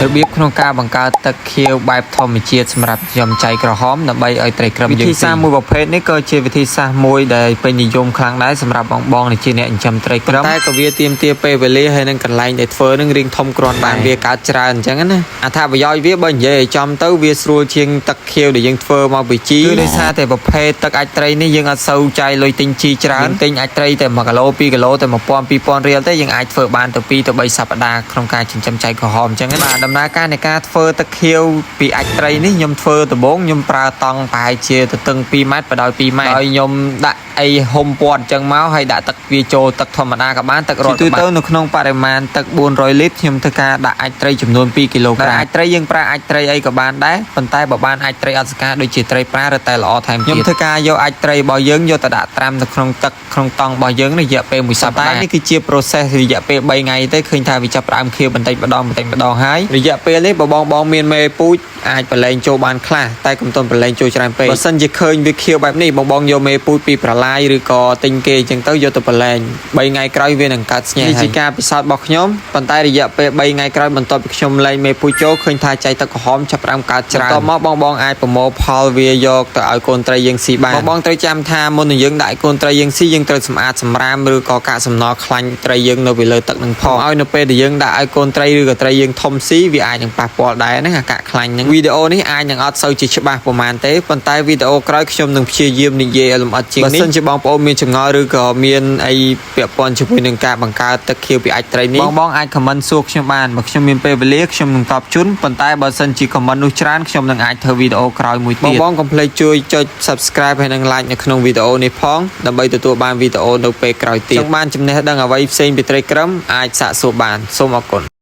របៀបក្នុងការបង្កើតទឹកខៀវបែបធម្មជាតិសម្រាប់យំចៃក្រហមដើម្បីឲ្យត្រីក្រឹមយើងវិធីសាស្ត្រមួយប្រភេទនេះក៏ជាវិធីសាស្ត្រមួយដែលពេញនិយមខ្លាំងដែរសម្រាប់បងបងដែលជាអ្នកចិញ្ចឹមត្រីក្រឹមតែក៏វាទាមទារពេលវេលាហើយនឹងកន្លែងដែលធ្វើនឹងរៀងធំគ្រាន់បានវាកើតច្រើនអញ្ចឹងណាអត្ថប្រយោជន៍វាបើនិយាយឲ្យចំទៅវាស្រួលជាងទឹកខៀវដែលយើងធ្វើមកពីជីគឺដោយសារតែប្រភេទទឹកអាចត្រីនេះយើងអត់សូវចាយលុយទិញជីច្រើនទិញអាចត្រីតែ1គីឡូ2គីឡូតែ1000 2000រៀលទេយើងអាចធ្វើបានទៅ2ទៅ3សប្តាហ៍ក្នុងការចិញ្ចឹមចៃក្រហមអញ្ចឹងណាបាទដំណើរការនៃការធ្វើទឹកខៀវពីអាចត្រីនេះខ្ញុំធ្វើដំបូងខ្ញុំប្រើតង់ប្រហែលជាទទឹង2ម៉ែត្របដោយ2ម៉ែត្រហើយខ្ញុំដាក់អីហុំព័ទ្ធអញ្ចឹងមកហើយដាក់ទឹកវាចូលទឹកធម្មតាក៏បានទឹករត់ក៏បានទៅនៅក្នុងបរិមាណទឹក400លីត្រខ្ញុំធ្វើការដាក់អាចត្រីចំនួន2គីឡូក្រាមអាចត្រីយើងប្រើអាចត្រីអីក៏បានដែរប៉ុន្តែបើបានអាចត្រីអត់សកាដូចជាត្រីប្រារឹតតែល្អថែមទៀតខ្ញុំធ្វើការយកអាចត្រីរបស់យើងយកទៅដាក់ត្រាំនៅក្នុងទឹកក្នុងតង់របស់យើងរយៈពេលមួយសប្តាហ៍នេះគឺជា process រយៈពេល3ថ្ងៃទេឃើញថាវាចាប់ផ្ដើមខៀវបន្តិចម្ដងបន្តិចម្ដងហើយរយៈពេលនេះបើបងបងមានមេពូជអាចប្រឡែងចូលបានខ្លះតែកុំទាន់ប្រឡែងចូលច្រើនពេកបើសិនជាឃើញវាខៀវបែបនេះបងបងយកមេពូជពីប្រឡាយឬក៏ទិញគេអញ្ចឹងទៅយកទៅប្រឡែង3ថ្ងៃក្រោយវានឹងកើតស្ញែនេះជាការពិសោធន៍របស់ខ្ញុំប៉ុន្តែរយៈពេល3ថ្ងៃក្រោយបន្ទាប់ពីខ្ញុំលែងមេពូជចូលឃើញថាចៃទឹកក្រហមចាប់ផ្ដើមកើតច្រើនបន្ទាប់មកបងបងអាចប្រមូលផលវាយកទៅឲ្យកូនត្រីយើងស៊ីបានបងបងត្រូវចាំថាមុននឹងយើងដាក់ឲ្យកូនត្រីយើងស៊ីយើងត្រូវសម្អាតសម្រាមឬក៏កាកសំណល់ខ្លាញ់ត្រីយើងនៅពីលើទឹកនឹងផងឲ្យនៅពេលដែលយើងដាក់ឲ្យកូនត្រីឬក៏ត្រីយើងធំស៊ីវាអាចនឹងប៉ះពាល់ដែរហ្នឹងអាកាកខ្លាញ់ហ្នឹងវីដេអូនេះអាចនឹងអត់សូវជាច្បាស់ប្រហែលទេប៉ុន្តែវីដេអូក្រោយខ្ញុំនឹងព្យាយាមនិយាយឲ្យលម្អិតជាងនេះបើសិនជាបងប្អូនមានចម្ងល់ឬក៏មានអីពាក់ព័ន្ធជាមួយនឹងការបង្កើតទឹកខៀវពីអាចត្រីនេះបងបងអាច comment សួរខ្ញុំបានបើខ្ញុំមានពេលវេលាខ្ញុំនឹងតបជូនប៉ុន្តែបើសិនជា comment នោះច្រើនខ្ញុំនឹងអាចធ្វើវីដេអូក្រោយមួយទៀតបងបងកុំភ្លេចជួយចុច Subscribe ហើយនិង Like នៅក្នុងវីដេអូនេះផងដើម្បីទទួលបានវីដេអូនៅពេលក្រោយទៀតចង់បានចំណេះដឹងអ្វីផ្សេងពីត្រីក្រឹមអាចសាកសួរបានសូមអរគុណ។